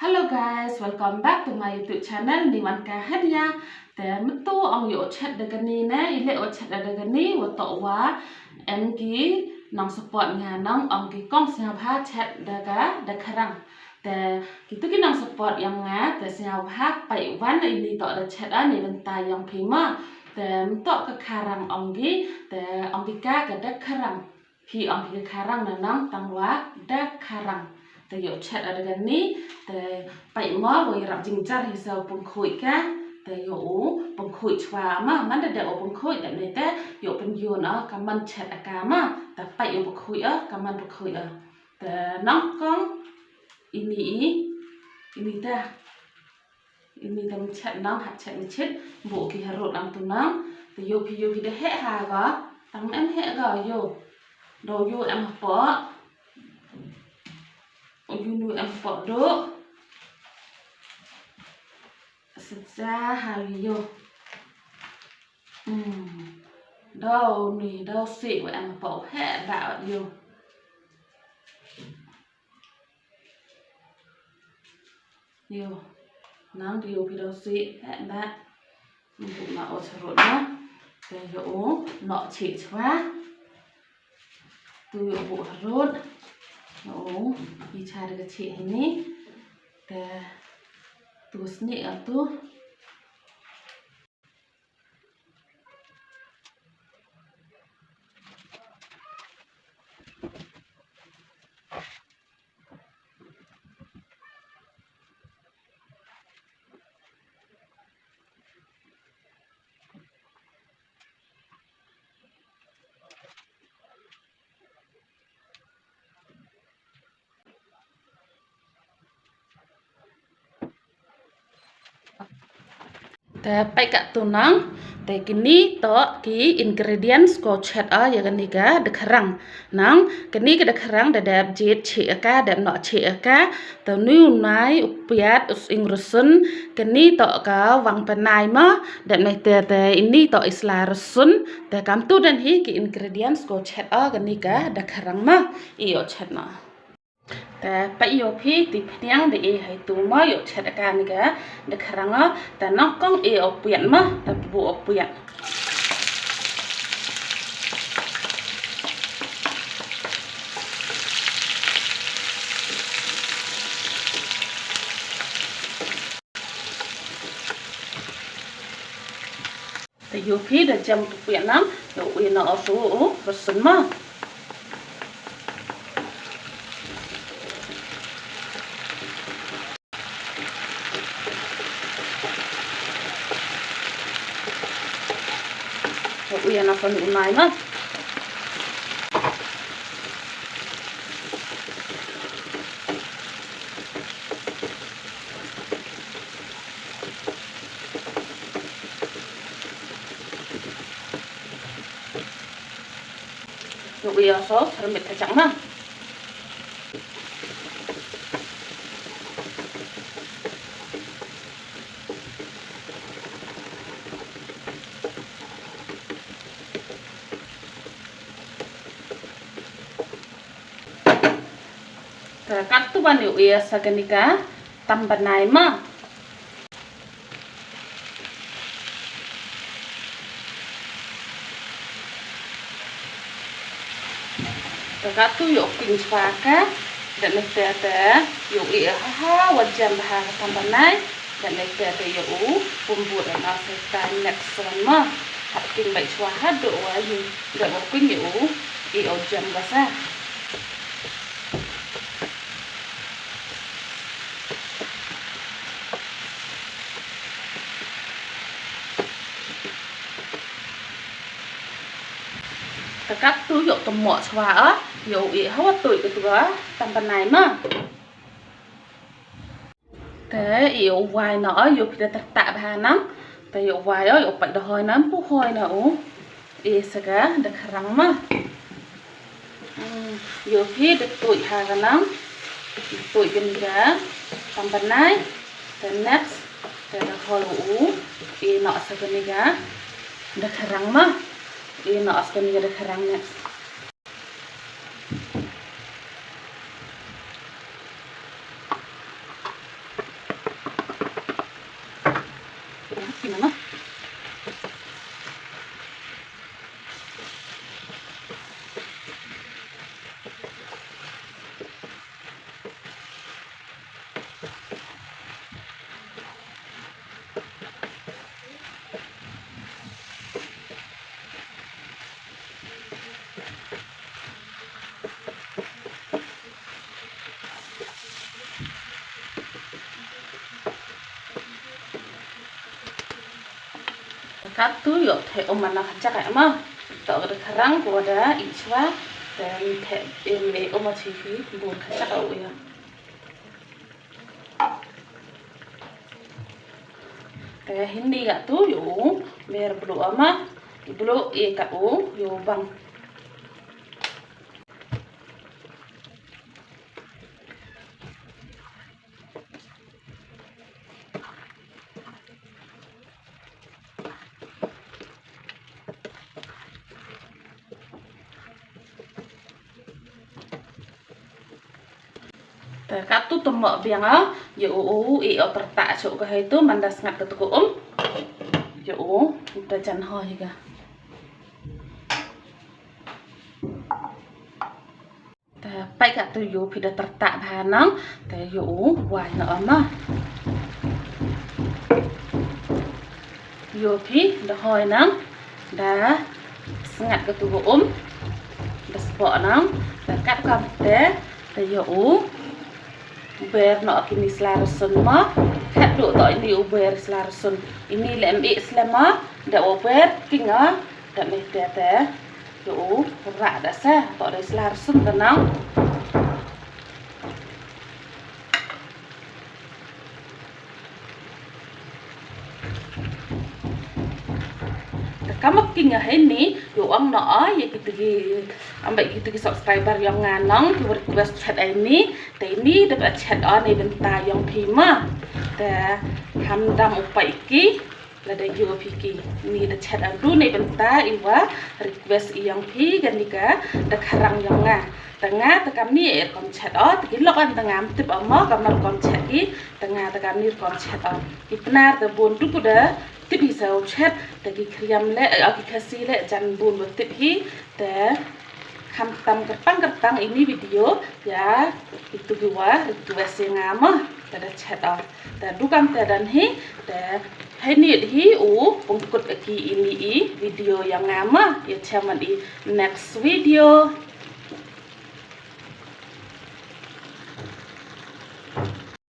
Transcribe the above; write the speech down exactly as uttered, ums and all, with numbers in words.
Hello guys, welcome back to my YouTube channel, Niwanka Hania. Te mynta ong ïoh chet da kani ne, i leh ïoh chet da kani, wa toh wa em ki nong support nga nong ong ki kong sngewbha chet da ka da kharang. Te kitu ki nong support ïa nga, te sngewbha peit wan ini toh da chet ani bynta ïong phi ma. Te mynta ka kharang ong ki, te ong ki ka ka da kharang. Phi ong phi ka kharang na nang tang wa da kharang. Te ïoh chet da kani, te peit ma wa ïarap jingjar hi sa u pynkhoi ka. Te ïoh u pynkhoi chwa ma, man da dep u pynkhoi dep ne te ïoh pynïon o ka man chet a ka ma. Te peit u pynkhoi o ka man pynkhoi o. Te nang kong ini i, ini te. Ini te mynchet nang, hap chet mynchet, buh ki harud nang tu nang. Te ïoh phi ïoh phi da heh ha ga, tang em heh ga ïoh. Da ïoh em hapoh. Ïoh nu em hapoh duh. Seja ha ïoh. Hmm. Da ni da si wa em hapoh heh da ïoh. Ïoh, nang ïoh phi da si heh da. Nang buh na o charut na. Te ïoh u noh chih chwa. Tu ïoh buh harud. Ïoh u i cha da ka chih hini. Te tu sni a tu. Te peit ka tu nang, te kini toh ki ingredients ko chet a ïa kani ka da kharang. Nang, kani ka da kharang da dep jied chih a ka, dep noh chih a ka, te nu nai u piat u ing rusun, kani toh ka wang panai ma, dep nai te te ini toh i sla rusun, te kam tu dan hi ki ingredients ko chet a kani ka da kharang ma, ïoh chet ma. Te peit ïoh phi ti phniang da i hai tu ma ïoh chet a kani ka da kharang a, te nang kong i o piat ma, te buh o piat. Te ïoh phi da jem tu piat nang, ïoh u i na o tu u rusun ma. Ïoh u i na o tu u nai ma. Ïoh u i o so, syrmit ka chak ma. Te katto ban ïoh u i sa kani ka tam bnai ma. Te katto ïoh u king chwa ka, da ne te te ïoh u i ha ha wa jem bha ha tam bnai, da ne te te ïoh u pynbud na sa ta next one ma. Ha king bai chwa ha do wa hi, da wa king ïoh u i o jem ba sa. Te katto ïoh tymmoh chwa a, ïoh u i ha wa tuid ka tu a tam bnai ma. Te ïoh u wai na o, ïoh phi da tyrtah bha nang. Te ïoh u wai o, ïoh u pait da hoi na, ym pu hoi na u. I sa ka da kharang ma. Hmm, ïoh phi da tuid ha ka nang. Tuid kani ka tam bnai. Te next, te da hoi u. I na o sa kani ka da kharang ma. I na o sa kani ka da kharang next. Ina na. Katto ïoh theh um mana kachak eh ma. Toh ka da kharang ko da ichwa. Te theh im eh um ma chi phi bun kachak eh u ïa. Te hynni katto ïoh u ber bluh ma. Bluh eh kat u ïoh bang. Te katto tymmoh biang ah, ïa u u i o tyrtah shuh ka hei tu, man da sngat ka tu ka um. Ïa u, da jan hoi ka. Te peit katto ïa u phi da tyrtah bha nang, te ïa u wai noh ma. Ïa u phi da hoi nang, da sngat katto ka um, da spok nang, te kat kam te, te ïa u ber noh kini sla rsun ma, kat du toh ini u ber sla rsun, ini lem i slem ma, da u ber king ah, da me te te. Ïa u rah da sa, toh da sla rsun da nang. Te ka ma king ah hei ni, ïa u ong noh ïa kita ki, am ba kita ki subscriber ïong nga nang, ki request chet ai ni, te ini da ba chet ai ni bynta ïong phi ma. Te ham dam u peit ki. Lada ïoh phi ki, ni da chet adu ne bynta i wa request i ïong phi kani ka da kharang ïong nga. Te nga te kamni e rukom chet o, te ki lok an te ngam tip o mo kamar rukom chet ki, te nga te kamni rukom chet o. Ki Pnar te bun tu ku da tip hi sa u chet, te ki Khriam le, eh, ki Khasi le jan bun ba tip hi, te Khamtam kyrpang kyrpang ini video ïa itu ki wa request ïa nga ma, te da chet o. Te du kam te don hi, te hynni hi u pynkut ki ini i video ïa nga ma, ïa chairman i next video.